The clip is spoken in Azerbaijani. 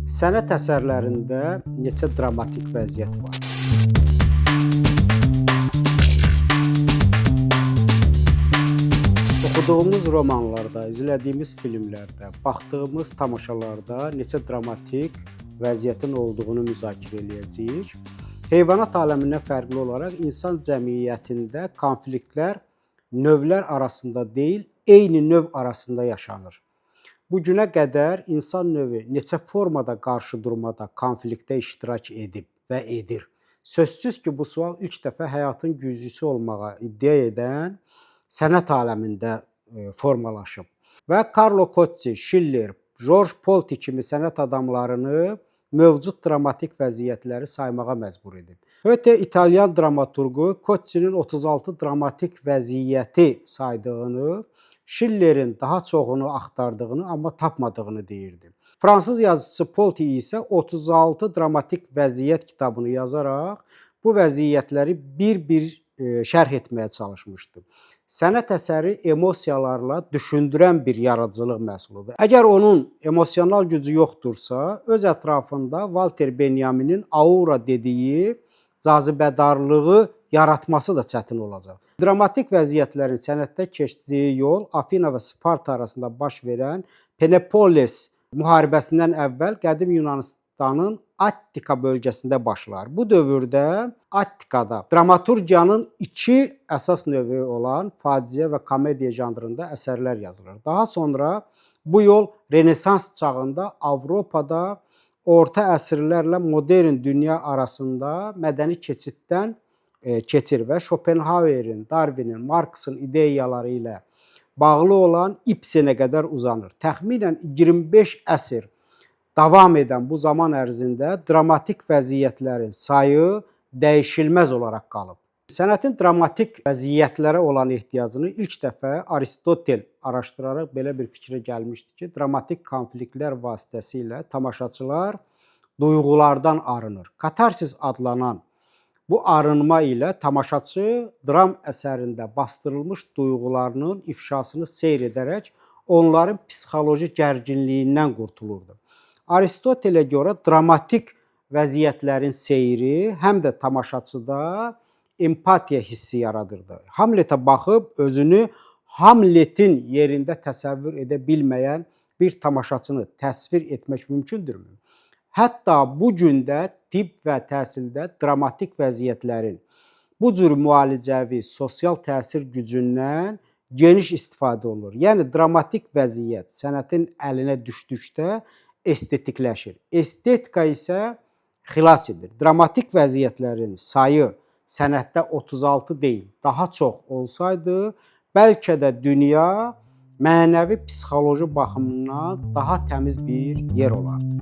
Sənət əsərlərində neçə dramatik vəziyyət var? Oxuduğumuz romanlarda, izlədiyimiz filmlərdə, baxdığımız tamaşalarda neçə dramatik vəziyyətin olduğunu müzakirə eləyəcəyik. Heyvanat aləmindən fərqli olaraq insan cəmiyyətində konfliktlər növlər arasında deyil, eyni növ arasında yaşanır. Bu günə qədər insan növü neçə formada qarşıdurmada, konfliktdə iştirak edib və edir? Sözsüz ki, bu sual ilk dəfə həyatın güzgüsü olmağa iddia edən sənət aləmində formalaşıb. Və Carlo Cocci, Schiller, George Polti kimi sənət adamlarını mövcud dramatik vəziyyətləri saymağa məcbur edib. Höte İtalyan dramaturqu Coccinin 36 dramatik vəziyyəti saydığını, Schillerin daha çoxunu axtardığını, amma tapmadığını deyirdi. Fransız yazıçısı Polti isə 36 dramatik vəziyyət kitabını yazaraq bu vəziyyətləri bir-bir şərh etməyə çalışmışdı. Sənət əsəri emosiyalarla düşündürən bir yaradıcılıq məhsuludur. Əgər onun emosional gücü yoxdursa, öz ətrafında Walter Benjaminin aura dediyi cazibədarlığı yaratması da çətin olacaq. Dramatik vəziyyətlərin sənətdə keçdiyi yol Afina və Sparta arasında baş verən Peloponnes müharibəsindən əvvəl qədim Yunanıstanın Attika bölgəsində başlar. Bu dövrdə Attikada dramaturgiyanın iki əsas növü olan faciə və komediya janrında əsərlər yazılır. Daha sonra bu yol Renesans çağında Avropada orta əsrlərlə modern dünya arasında mədəni keçiddən keçir və Schopenhauerin, Darwinin, Marksın ideyaları ilə bağlı olan Ibsenə qədər uzanır. Təxminən 25 əsr davam edən bu zaman ərzində dramatik vəziyyətlərin sayı dəyişilməz olaraq qalıb. Sənətin dramatik vəziyyətlərə olan ehtiyacını ilk dəfə Aristotel araşdıraraq belə bir fikrə gəlmişdi ki, dramatik konfliktlər vasitəsilə tamaşaçılar duyğulardan arınır. Katarsis adlanan bu arınma ilə tamaşaçı dram əsərində bastırılmış duyğularının ifşasını seyr edərək onların psixoloji gərginliyindən qurtulurdu. Aristotelə görə dramatik vəziyyətlərin seyri həm də tamaşaçıda empatiya hissi yaradırdı. Hamletə baxıb özünü Hamletin yerində təsəvvür edə bilməyən bir tamaşaçını təsvir etmək mümkündürmü? Hətta bu gün də tibb və təhsildə dramatik vəziyyətlərin bu cür müalicəvi, sosial təsir gücündən geniş istifadə olunur. Yəni dramatik vəziyyət sənətin əlinə düşdükdə estetikləşir. Estetika isə xilas edir. Dramatik vəziyyətlərin sayı sənətdə 36 deyil, daha çox olsaydı, bəlkə də dünya mənəvi psixoloji baxımdan daha təmiz bir yer olardı.